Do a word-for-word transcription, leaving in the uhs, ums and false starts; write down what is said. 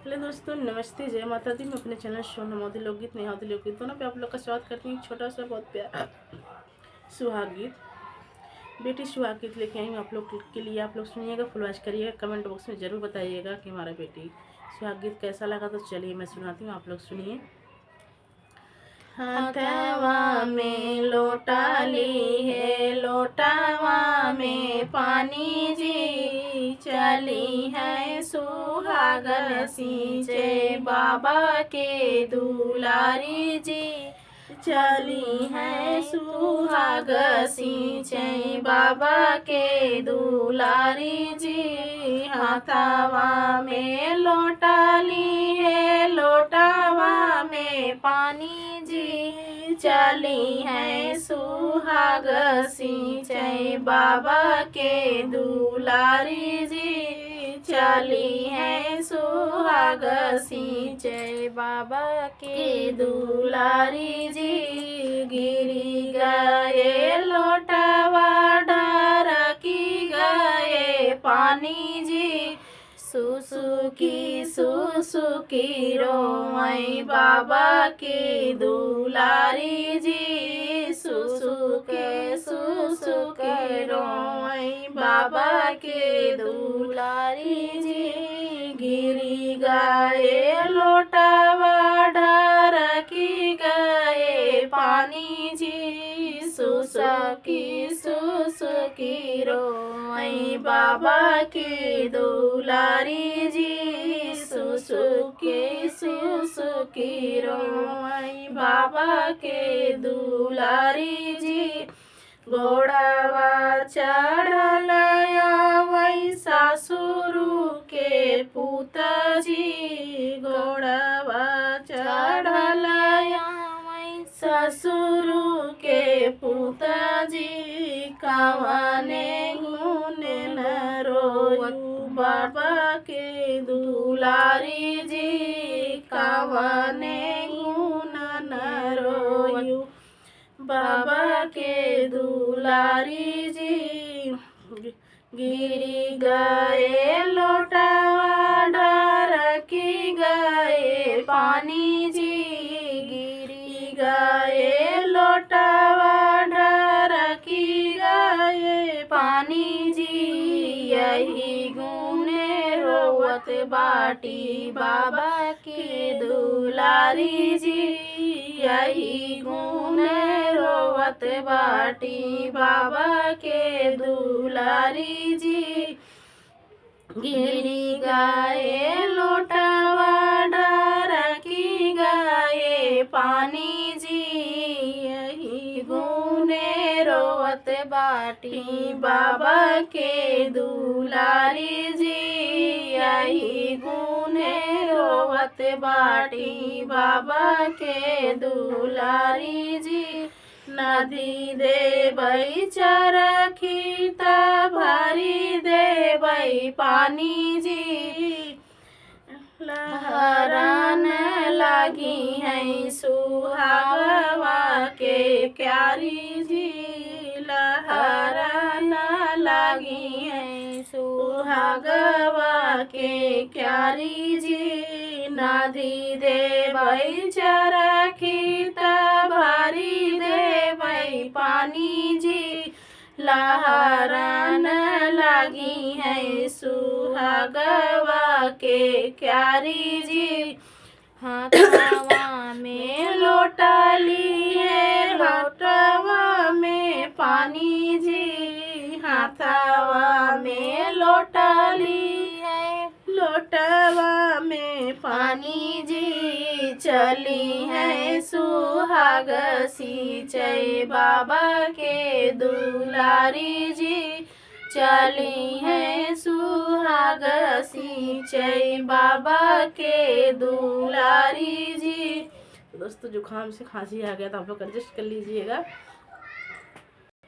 हेलो दोस्तों, नमस्ते, जय माता दी। मैं अपने चैनल सोनम अवधी लोकगीत, नेहा अवधी लोकगीत दोनों पे आप लोग का स्वागत करती हूँ। एक छोटा सा बहुत प्यारा सुहाग गीत, बेटी सुहाग गीत लेके आई हूँ आप लोग के लिए। आप लोग सुनिएगा, फुलवाइज करिएगा, कमेंट बॉक्स में ज़रूर बताइएगा कि हमारा बेटी सुहाग गीत कैसा लगा। तो चलिए मैं सुनाती हूँ, आप लोग सुनिए। हाथवा में लोटा ली है, लोटावा में पानी जी, चली है सुहाग सींचे बाबा के दुलारी जी, चली है सुहाग सींचे बाबा के दुलारी जी। हाथवा में लोटा ली है, लोटावा में पानी जी, चली है सुहाग सींचे बाबा के दुलारी जी, चली है सुहाग सींचे बाबा के दुलारी जी। गिरी गए लोटावा, ढरकी गए पानी जी, सुसुकी सुसुकी रोवई बाबा के दुलारी जी, सुसुके सुसुके रोवई बाबा के दुलारी जी। गिरी गए लोटावा, ढरकी गए पानी जी, सुसुकी सुसुकी रोवई बाबा के दुलारी जी, सुसुकी सुसुकी रोवई बाबा के दुलारी जी। गोड़वा चढ़ल आवई सासुरु के पूता जी, गोड़वा चढ़ल आवई ससुरु के पूता जी, कवने गुण न रोयु बाबा के दुलारी जी, कवने गुण न रोयु बाबा के दुलारी जी। गिरी गए लोटावा, ढरकी गए पानी जी, गिरी गए लोटावा, ढरकी गए पानी जी। यही गुने रोवत बाटी बाबा के दुलारी जी, यही गुने रोवत बाटी बाबा के दुलारी जी। गिरी गए लोटावा, ढरकी गए पानी जी, यही गुने रोवत बाटी बाबा के दुलारी जी, यही गुने रोवत बाटी बाबा के दुलारी जी। नदी देबै चरखी त भरी देबै पानी जी, लहरन लागिहैं सुहागवा के क्यारी जी, लहरन लागिहैं सुहागवा के क्यारी जी। नदी देबै चरखी त भरी देबै पानी जी, लहरन लागिहैं सुहागवा के क्यारी जी। हाथवा में लोटा ली है, लोटवा में पानी जी, हाथवा में लोटा ली है, लोटवा में पानी जी। चली है सुहाग सींचै बाबा के दुलारी जी, चली है सुहाग सींचै बाबा के दुलारी जी। दोस्तों, जुकाम से खांसी आ गया, तो आप लोग एडजस्ट कर लीजिएगा।